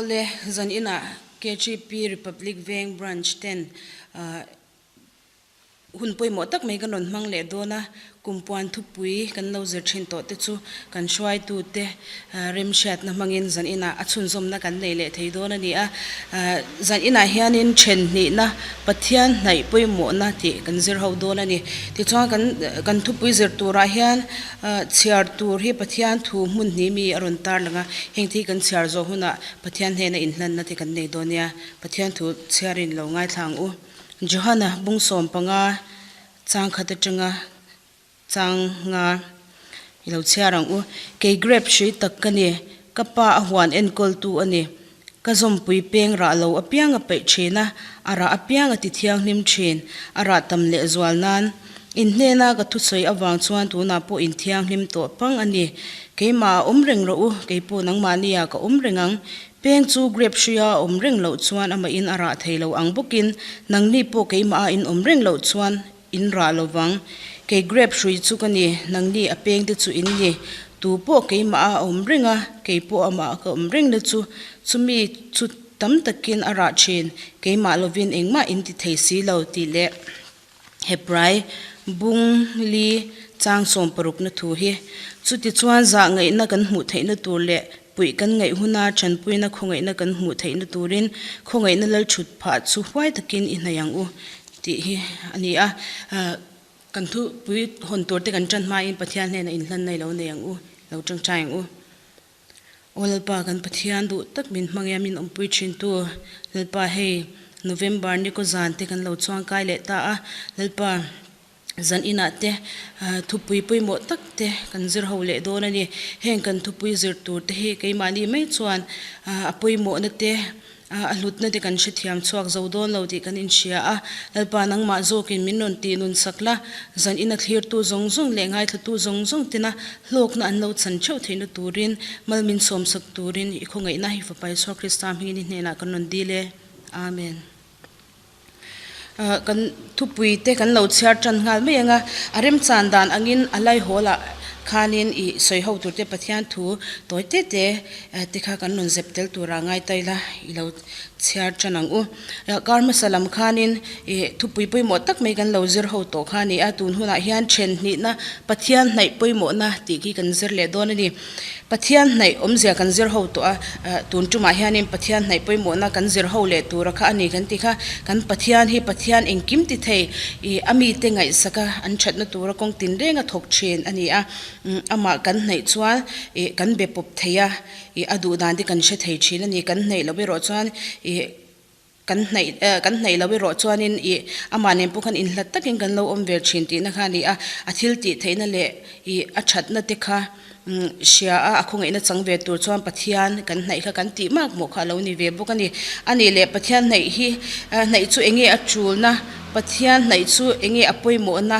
Awle, zan inah KGP Republic Veng Branch ten hun pawimawh tak mai kan rawn hmang leh dawn a, Kumpuan thupui kan lo zir thin tawh te chu kan hruaitute remhriatna hmangin zan inah a chhunzawmna kan nei leh thei dawn a ni a. Zan inah hianin then hnihna Pathian hnaih pawimawhna tih kan zir ho dawn a ni. Tichuan kan kan thupui zir turah hian chhiar tur hi Pathian thu hmun hnih mi a rawn tar lang a, heng te hi kan chhiar zawh hunah Pathian hnena inhlanna te kan nei dawn nia. Pathian thu chhiarin lo ngaithla ang u. Johana bung 15. Chang khat atanga chang nga i lo chhiar ang u. Kei grape hrui tak ka ni, ka pa a huan enkawltu a ni. Ka zawmpui peng rah lo apiang a peih thin a, a rah apiang a ti thianghlim thin, a rah tam leh zual nan. In hnena ka thusawi avang chuan tunah pawh in thianghlim tawh pang a ni. Keimah a awm reng rawh u, kei pawh nangmahniah ka awm reng ang. Peng chu grape hruia a awm reng loh chuan amahin a rah thei lo ang bawkin nangni pawh keimah a in awm reng loh chuan in rah lo vang. Kei grape hrui chu ka ni, nangni a peng te chu in ni. Tu pawh keimah a awm reng a, kei pawh amah ka awm reng na chu chumi chu tam takin a rah thin, keimah lovin engmah in ti thei si lo tih leh Hebrai bung li chang 60 na thu hi. Chutichuan zah ngaihna kan hmuh theihna tur leh puih kan ngaih huna tanpuina khawngaihna kan hmuh theihna turin khawngaihna lal thut phah chu huai takin i hnaih ang u tih hi a ni a. Kan thupui hawn tur te kan tan hmain Pathian hnenah inhlanna i lo nei ang u, lo tangtai ang u. Aw Lalpa kan Pathian duh tak min hmangia min awmpui thin tu Lalpa hei November ni kaw zan te kan lo chuang kai leh ta a Lalpa zan inah te thupui pawimawh tak te kan zir ho leh dawn a ni heng kan thupui zir tur te hi keimahni mai chuan a pawimawhna te A hlutna te kan hrethiam chhuak zo dawn lo tih kan inhria a, Lalpa nangmah zawkin min rawn tih nun sak la, zan ina thlirtu zawng zawng leh ngaithlatu zawng zawng tina hlawkna an lo chan theuh theihna turin mal min sawmsak turin i khawngaihna hi Fapa Isua Krista hmingin i hnenah kan rawn dil e. Amen. Kan thupui te kan lo chhiar tan nghal mai ang a, a remchan dan angin a laihawlah khanin i sawi ho tur te Pathian thu tawi te te te kha kan rawn zep tel tura ngai ta ila i lo chhiar tan ang u. Kar hmasa lam khanin i thupui pawimawh tak mai kan lo zir ho tawh kha a ni a, tun hunah hian then hnihna Pathian hnaih pawimawhna tih khi kan zir leh dawn a ni. Pathian hnaih awmzia kan zir ho tawh a, tun tumah hianin Pathian hnaih pawimawhna kan zir ho leh tura kha a ni kan ti kha. Kan Pathian hi Pathian engkim ti thei ih a mite ngaihsaka an thatna tura kawng tin renga thawk thin a ni a, amah kan hnaih chuan ih kan be pawp thei a, ih a duh dan te kan hre thei thin a ni. Kan hnaih loh erawh chuan ih. Kan hnaih kan hnaih lo erawh chuanin ih amah nen pawh khan inhlat takin kan lo awm ve thin tihna kha a ni a, a thil tih theihna leh ih a thatna te kha hria a, a khawngaihna chang ve tur chuan Pathian kan hnaih kha kan tih mak mawh kha a lo ni ve bawk a ni. A nih leh Pathian hnaih hi hnaih chu eng nge a tulna, Pathian hnaih chu eng nge a pawimawhna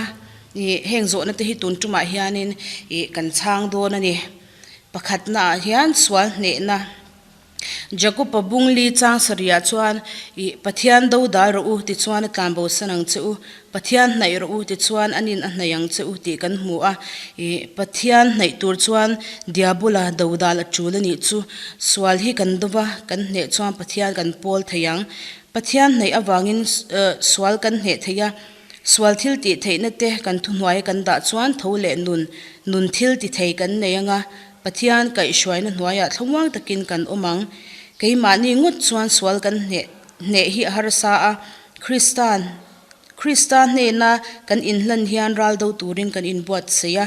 ih heng zawhna te hi tun tumah hianin ih kan chhang dawn a ni. Pakhatnaah hian sual hnehna. Jakob-a bung li chang sarihah chuan, Ih, Pathian do dal rawh u, tichuan a tlan bosan ang che u. Pathian hnaih rawh u, tichuan a nin a hnaih ang che u, tih kan hmu a. Ih, Pathian hnaih tur chuan Diabola do dal a tul a nih chu. Sual hi kan do va, kan hneh chuan Pathian kan pawl thei ang. Pathian hnaih avangin sual kan hneh thei a. Sual thil tih theihna te kan thuhnuaia kan dah chuan tho leh nun, nun thil ti thei kan nei ang a. Pathian kaihhruaina hnuaiah thlamuang takin kan awm ang. Keimahni ngawt chuan sual kan hneh hneh hi a harsa a, Kristan Krista hnehna kan inhlan hian ral do turin kan inbuatsaih a,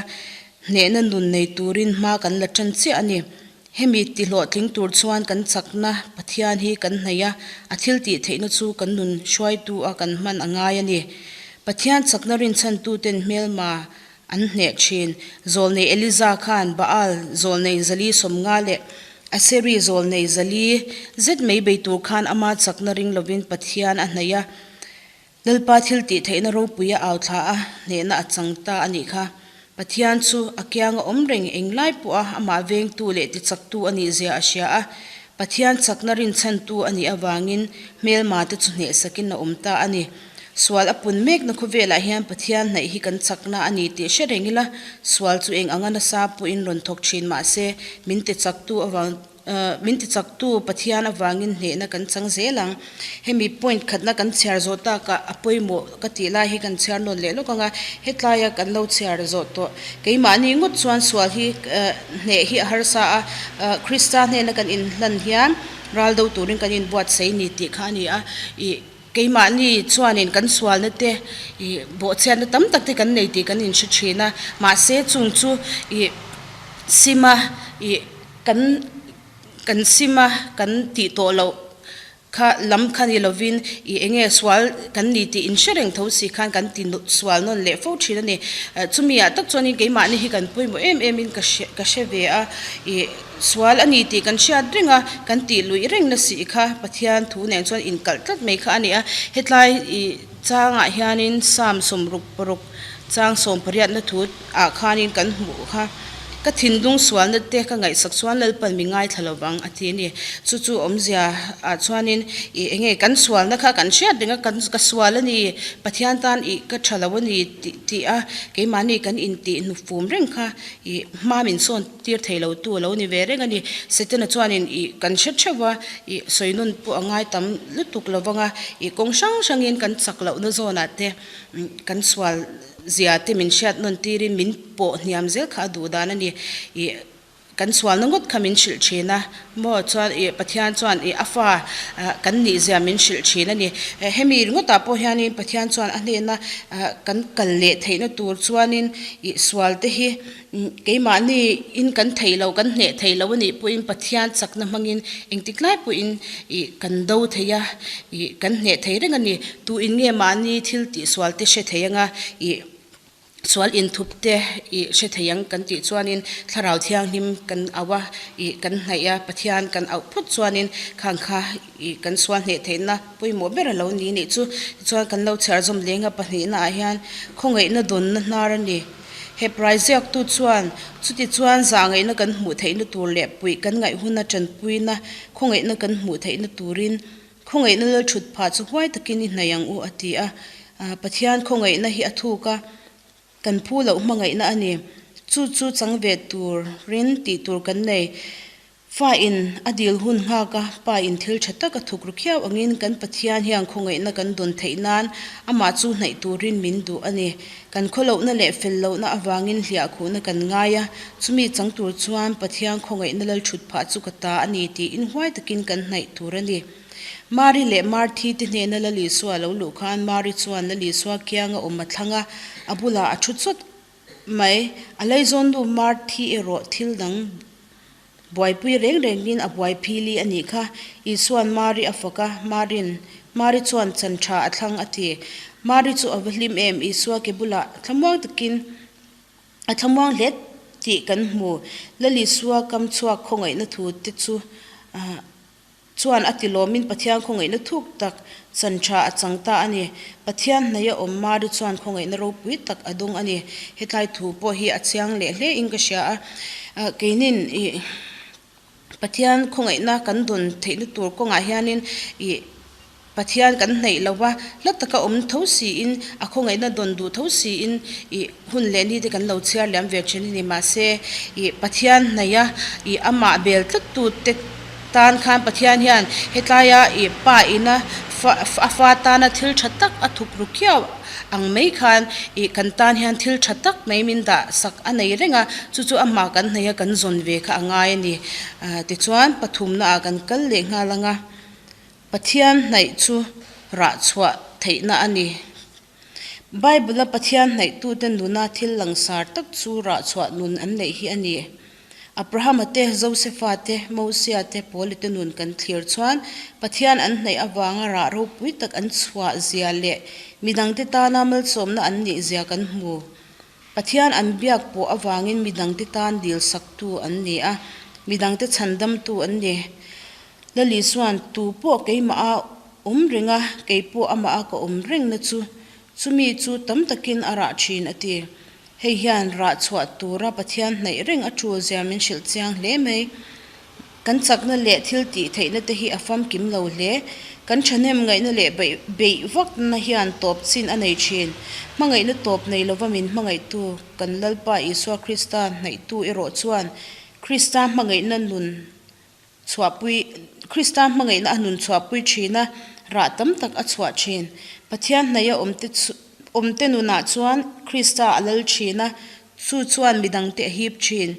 hnehna nun nei turin hma kan la tan chiah a ni. Hemi ti hlawhtling tur chuan kan chakna Pathian hi kan hnaih a, a thil tih theihna chu kan nun hruaitu a kan hman a ngai a ni. Pathian chakna rinchhantuten hmelma An hneh thin. Zawlnei Eliza khan Baal zawlnei zali 50 leh Aseri zawlnei 400 zet mai bei tur khan ama chakna ring lovin Pathian a hnaih a, Lalpa thil tih theihna ropui a au thla a, hnehna a chang ta a nih kha. Pathian chu a kianga awm reng englai pawha amah vengtu leh tichaktu a nih zia a hria a, Pathian chakna rinchhantu a nih avangin hmelma te chu hnehsakin a awm ta a ni. Sual a pun mekna khawvelah hian Pathian hnaih hi kan chakna a ni tih hre reng ila, sual chu eng anga nasa pawhin rawn thawk thin mah se, min ti chaktu avang Min tichaktu Pathian avangin hnehna kan chang zel ang. Hemi point khatna kan chhiar zawh takah a pawimawh ka tih lai hi kan chhiar nawn leh lawk ang a, hetlaia kan lo chhiar zawh tawh. Keimahni ngawt chuan sual hi hneh hi a harsa a, Krista hnena kan inhlan hian ral do turin kan inbuatsaih ni tih kha a ni a. Ih keimahni chuanin kan sualna te ih bawhchhiatna tam tak te kan nei tih kan inhre thin a, mahse chung chu ih sima ih Kan kan sim a, kan tih tawh loh kha lam kha ni lovin i eng nge sual kan ni tih in hre reng tho si khan kan ti sual nawn leh fo thin a ni. Chumi ah tak chuanin keimahni hi kan pawimawh em em in ka hre ka hre ve a, i sual a ni tih kan hriat reng a, kan tih luih reng na si kha Pathian thu nen chuan inkalh tlat mai kha a ni a. Hetlai i changah hianin Psalm 66 chang sawmpariatna thu ah khanin kan hmuh kha. Ka thinlung sualna te ka ngaihsak chuan Lalpan mi ngaithla lo vang a ti a ni. Chu chu awmzia ah chuanin ih enge kan sualna kha kan hriat reng a, kan ka sual a ni, Pathian tan ih ka tha lo a ni tih tih a keimahni kan intih hnufum reng kha ih hma min sawn tir thei lo tu a lo ni ve reng a ni. Setana chuanin ih kan hre theuh a, ih sawi nawn pawh a ngai tam lutuk lo vang a, ih kawng hrang hrangin kan chak lohna zawnah te kan sual Zia te min hriat nawn tirin min pawh hniam zel kha a duh dan a ni. Ih kan sualna ngawt kha min hrilh thin a maw chuan ih Pathian chuan ih a fa kan nih zia min hrilh thin a ni. Hemi ringawtah pawh hianin Pathian chuan a hnena kan kal leh theihna tur chuanin ih sual te hi keimahni in kan theih loh kan hneh theih loh a nih pawhin Pathian chakna hmangin engtik lai pawhin ih kan do thei a, ih kan hneh thei reng a ni. Tu in nge mahni thil tih sual te hre thei anga ih sual inthup te ih hre thei ang kan tih chuanin thlarau thianghlim kan auh a, ih kan hnaih a, Pathian kan auh phawt chuanin khang kha ih kan sual hneh theihna pawimawh ber a lo ni nih chu. Tichuan kan lo chhiar zawm leng a pahnihna ah hian khawngaihna dawnna hnar a ni. Hebrai ziaktu chuan, Chutichuan zahngaihna kan hmuh theihna tur leh puih kan ngaih huna tanpuina khawngaihna kan hmuh theihna turin khawngaihna lal thut phah chu huai takin i hnaih ang u, a ti a. Pathian khawngaihna hi a thuk a, kan phu loh hmangaihna a ni. Chu chu chang ve turin tih tur kan nei. Fa in a dil hun nghak a, pa in thil tha tak a thuk ru khiau angin kan Pathian hian khawngaihna kan dawn theih nan amah chu hnaih turin min duh a ni. Kan khawlohna leh fel lohna avangin hliahkhuhna kan ngai a, chumi chang tur chuan Pathian khawngaihna lal thut phah chu ka ta a ni tiin huai takin kan hnaih tur a ni. Mari leh Marthi te hnena Lal Isua lo luh khan Mari chuan Lal Isua kianga awm a thlang a, a bulah a thu chawt mai. A leizawnnu Marthi erawh thil dang Buaipui reng rengin a buai phili a nih kha. Isua'n Mari a fak a, Mari'n, Mari chuan chan tha a thlang a ti. Mari chu a va hlim em, Isua ke bulah thlamuang takin a thlamuang hle tih kan hmu. Lal Isua kam chhuak khawngaihna thu te chu Chuan a ti lawmin Pathian khawngaihna thuk tak chan tha a chang ta a ni. Pathian hnaih a awm Mari chuan khawngaihna ropui tak a dawng a ni. Hetlai thu pawh hi a chiang leh hle in ka hria a. Keinin ih Pathian khawngaihna kan dawn theihna tur kawngah hianin ih Pathian kan hnaih lo va, hla taka awm tho siin, a khawngaihna dawn duh tho siin ih hun leh ni te kan lo chhiar liam ve thin a ni. Mahse, ih Pathian hnaih a, ih amah bel tlat tu te tan khan Pathian hian hetlaia ih pa ina fa a fa tana thil tha tak a thuk ru khiau ang mai khan ih kan tan hian thil tha tak mai min dah sak a nei reng a, chu chu amah kan hnaih a kan zawn ve kha a ngai a ni. Tichuan, pathumna ah kan kal leh nghal ang a. Pathian hnaih chu rah chhuah theihna a ni. Bible-a Pathian hnaihtute nuna thil langsar tak chu rah chhuah nun an neih hi a ni. Abrahama te, Josefa te, Mosia te, Paula te nun kan thlir chuan Pathian an hnaih avanga rah ropui tak an chhuah zia leh midangte tana malsawmna an nih zia kan hmu. Pathian an biak pawh avangin midangte tan dilsaktu an ni a, midangte chhandamtu an ni. Lali chuan, Tu pawh keimah a awm reng a, kei pawh amah a ka awm rengna chu, chumi chu tam takin a rah thin, a ti. Hei hian rah chhuah tura Pathian hnaih reng a tul zia min hrilh chiang hle mai. Kan chakna leh thil tih theihna te hi a famkim lo hle. Kan thahnem ngaihna leh beih vakna hian tawp chin a nei thin. Hmangaihna tawp nei lova min hmangaihtu kan Lalpa Isua Krista hnaihtu erawh chuan Krista hmangaihna nun. Chhuahpui, Krista hmangaihna a nun chhuahpui thin a, rah tam tak a chhuah thin. Pathian hnaih a awmte awmte nunah chuan Krista a lal thin a, chu chuan midangte a hip thin.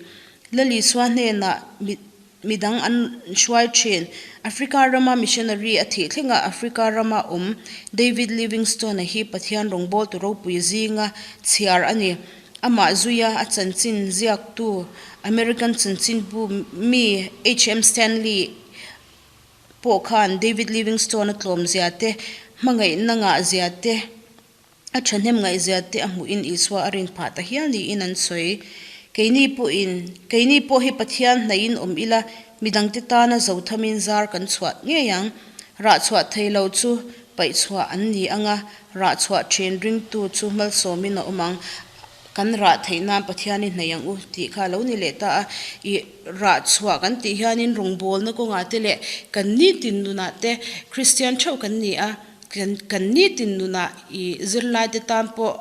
Lal Isua hnenah mi midang an hruai thin. Africa rama missionary a thih thlengah Africa rama awm David Livingstone-a hi Pathian rawngbawltu ropui zinga chhiar a ni. Amah zuia a chanchin ziaktu American chanchinbu mi HM Stanley pawh khan David Livingstone-a tlawmzia te, hmangaihna ngahzia te, a thahnem ngaihzia te a hmuhin Isua a rin phah ta hial niin an sawi. Keini pawhin, keini pawh hi Pathian hnaihin awm ila, midangte tana zothamin zar kan chhuah ngei ang. Rah chhuah thei lo chu paih chhuah an ni ang a, rah chhuah thin ringtu chu malsawmin a awm ang. Kan rah theih nan Pathian i hnaih ang u tih kha a lo ni leh ta a. I rah chhuah kan tih hianin rawngbawlna kawngah te leh kan nitin nunah te Kristian theuh kan ni a, kan kan nitin nunah i zirlaite tan pawh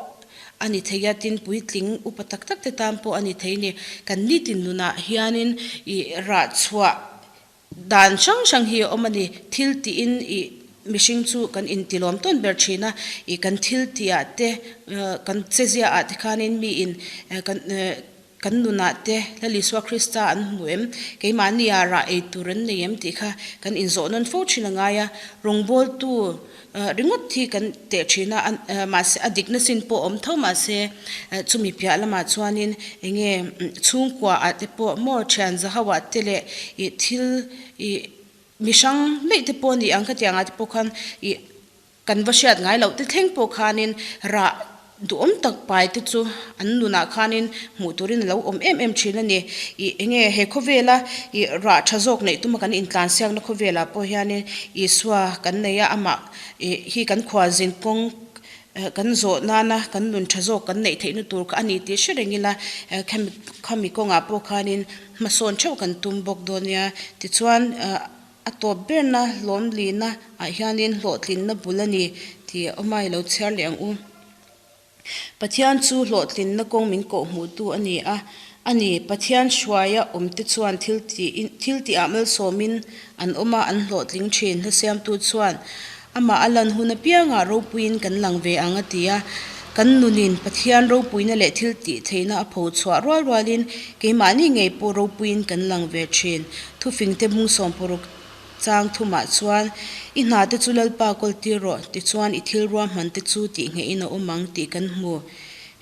a ni thei a, tin puitling upa tak tak te tan pawh a ni thei ni. Kan nitin nunah hianin i rah chhuah Dan hrang hrang hi a awm a ni. Thil tiin i mihring chu kan intilawm tawn ber thin a, i kan thil tihah te, kan chezia ah te khanin miin kan kan nunah te Lal Isua Krista an hmu em, keimahni ah rah ei tur an nei em tih kha kan inzawh nawn fo thin a ngai a. Rawngbawltu ringawt hi kan teh thin a, mahse a dikna sin pawh a awm tho mahse chumi piah lamah chuanin eng nge chhungkua ah te pawh maw thian za ho ah te leh ih thil ih mi hrang daih te pawh a ni ang khatiang ah te pawh khan ih kan va hriat ngai loh te thleng pawh khanin rah Duhawm tak pai te chu an nunah khanin hmuh turin a lo awm em em thin a ni. Ih enge he khawvela ih rah tha zawk neih tuma kan intlansiakna khawvelah pawh hianin Isua kan nei a, amah ih hi kan khualzin kawng kan zawh nana kan nun tha zawk kan neih theihna tur kha a ni tih hre reng ila khami khami kawngah pawh khanin hmasawn theuh kan tum bawk dawn nia. Tichuan A tawp berna hlawmlina ah hianin hlawhtlinna bul a ni tih a awm a, i lo chhiar leh ang u. Pathian chu hlawhtlinna kawng min kawhhmuhtu a ni a, a ni, Pathian hruaia awmte chuan thil tih thil tihah malsawmin an awm a, an hlawhtling thin. Hlasiamtu chuan Amah a lan hun apiangah ropuiin kan lang ve ang a ti a. Kan nunin Pathian ropuina leh thil tih theihna a pho chhuah rual rualin keimahni ngei pawh ropuiin kan lang ve thin. Thufingte bung sawmparuk chang thumah chuan, I hnate chu Lalpa kawl tir rawh, tichuan i thil ruahmante chu tih nghehin a awm ang tih kan hmu.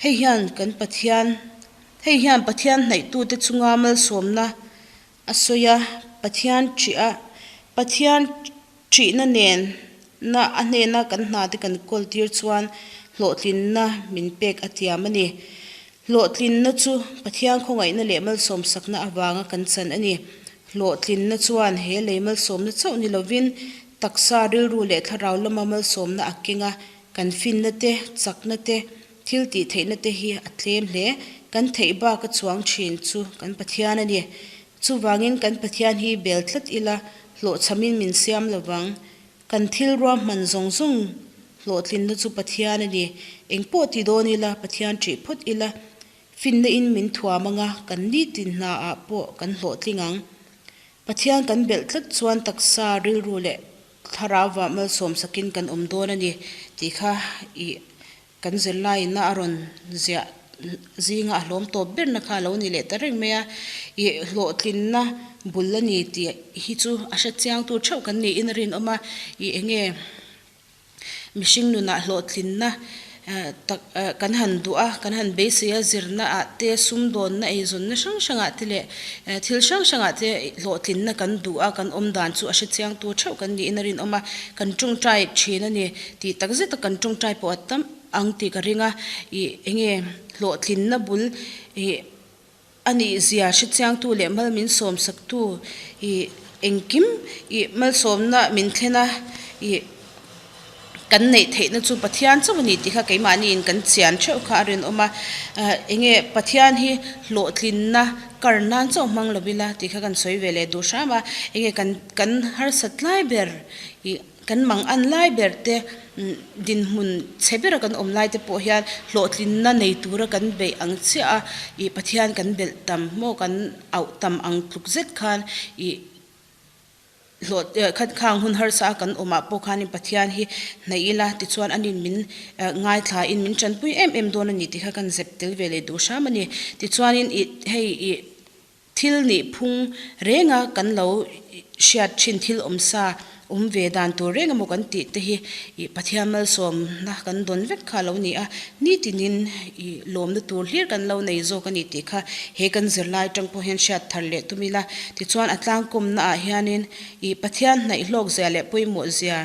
Hei hian kan Pathian Hei hian Pathian hnaihtute chunga malsawmna A sawi a, Pathian ṭih a, Pathian ṭihna nen na a hnena kan hna te kan kawl tir chuan hlawhtlinna min pek a tiam a ni. Hlawhtlinna chu Pathian khawngaihna leh malsawmsakna avanga kan chan a ni. Hlawhtlinna chuan he lei malsawmna chauh ni lovin taksa, rilru leh thlarau lama malsawmna a keng a, kan finna te, chakna te, Thil tih theihna te hi a tlem hle. Kan theih bak a chuang thin chu kan Pathian a ni. Chuvangin kan Pathian hi bel tlat ila hlawhchhamin min siam lovang. Kan thil ruahman zawng zawng hlawhtlinna chu Pathian a ni. Engpawh ti dawn ila Pathian ṭih phawt ila finna in min thuam anga kan nitin hna ah pawh kan hlawhtling ang. Pathian kan belh tlat chuan taksa, rilru leh thlarauva malsawm sakin kan awm dawn a ni tih kha i Kan zirlaiin a rawn ziah zinga a hlawm tawp berna kha a lo ni leh ta reng mai a, ih hlawhtlinna bul a ni tih hi chu a hre chiangtu theuh kan niin a rinawm a, ih eng nge mihring nunah hlawhtlinna tak kan han duh a, kan han beisei a zirna ah te sumdawnna eizawnna hrang hrangah te leh thil hrang hrangah te hlawhtlinna kan duh a, kan awm dan chu a hre chiangtu theuh kan niin a rinawm a, kan tawngtai thin a ni. Tih tak zet a kan tawngtai pawh a tam ang tih ka ring a, ih enge hlawhtlinna bul ih a nih zia hre chiangtu leh mal min sawm saktu ih engkim ih malsawmna min thlen a ih kan neih theihna chu Pathian chauh a ni tih kha keimahniin kan chian theuh kha a rinawm a, enge Pathian hi hlawhtlinna kar nan chauh hmang lo ila tih kha kan sawi ve leh duh hram a, enge kan kan harsat lai ber ih. Kan mang an lai ber te, dinhmun chhe bera kan awm lai te pawh hian hlawhtlinna nei tura kan beih ang chiah a, ih Pathian kan belh tam maw kan auh tam ang tluk zet khan ih Hlawh khat khang hun harsa a kan awmah pawh khanin Pathian hi hnaih ila tichuan anin min ngaithlain min tanpui em em dawn a ni tih kha kan zep tel ve leh duh hram a ni. Tichuanin ih hei ih thil nih phung renga kan lo hriat thin thil awmsa awm ve dan tur reng emaw kan tih te hi ih Pathian malsawmna kan dawn vek kha a lo ni a, nitinin ih lawmna tur hlir kan lo nei zawk a ni tih kha he kan zirlai atang pawh hian hriat thar leh tum ila. Tichuan a tlangkawmna ah hianin ih Pathian hnaih hlawk zia leh pawimawh zia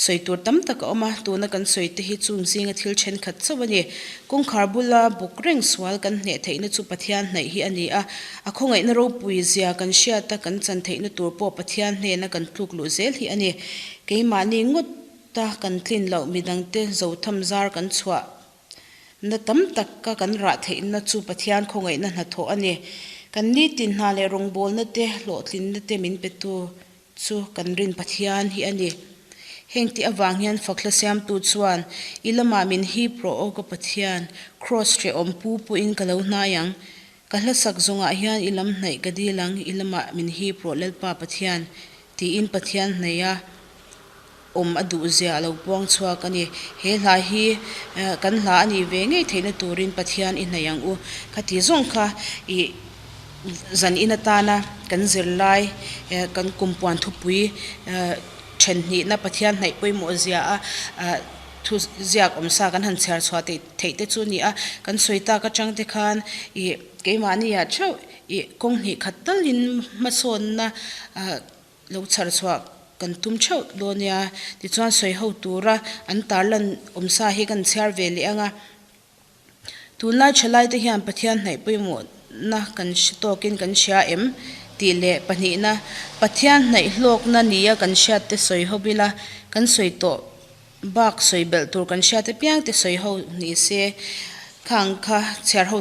sawi tur tam tak a awm a, tuna kan sawi te hi chung zinga thil thenkhat chauh a ni. Kawngkhar bula bawk reng sual kan hneh theihna chu Pathian hnaih hi a ni a, a khawngaihna ropui zia kan hriat a kan chan theihna tur pawh Pathian hnena kan tluk luh zel hi a ni. Keimahni ngawt ta kan tlin loh midangte zotham zar kan chhuah na tam tak ka kan rah theihna chu Pathian khawngaihna hnathawh a ni. Kan nitin hna leh rawngbawlna te hlawhtlinna te min petu chu kan rin Pathian hi a ni. Heng tih avang hian fakhla siamtu chuan, I lamah min hip rawh aw ka Pathian, Kraws hrehawm pu pawhin ka lo hnai ang. Ka hlasak zawngah hian i lam hnaih ka dil ang, i lamah min hip rawh Lalpa Pathian, tiin Pathian hnaiha awm a duhzia a lo puang chhuak a ni. He hla hi kan hla a nih ve ngei theihna turin Pathian i hnaih ang u. Khati zawng kha i zan in atana kan zirlai kan kumpuan thupui then hnihna Pathian hnaih pawimawh zia a thu ziak awmsa kan han chhiar chhuah theih theih te chu a ni a, kan sawi tak atang te khan ih keimahni ah theuh ih kawng hnih khat talin hmasawnna ah lo chhar chhuah kan tum theuh dawn nia tichuan sawi ho tura an tarlan awmsa hi kan chhiar ve leh ang a. Tunlai thalai te hian Pathian hnaih pawimawh na kan hre tawkin kan hria em tih leh pahnihna Pathian hnaih hlawkna nia kan hriat te sawi ho ila kan sawi tawh Bak sawi belh tur kan hriat apiang te sawi ho ni se, khang kha chhiar ho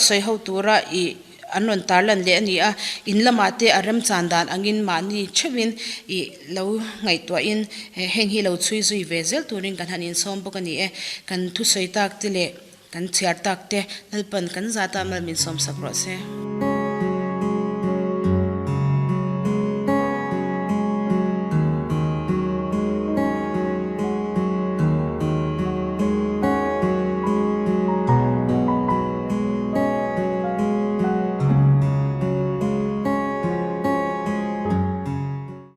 sawi ho tura ih an rawn tar lan leh a ni a, in lamah te a remchan dan angin mahni theuhin ih lo ngaihtuahin heng hi lo chhui zui ve zel turin kan han insawm bawk a ni e. Kan thusawi tak te leh kan chhiar tak te Lalpan kan zata mal min sawmsak rawh se.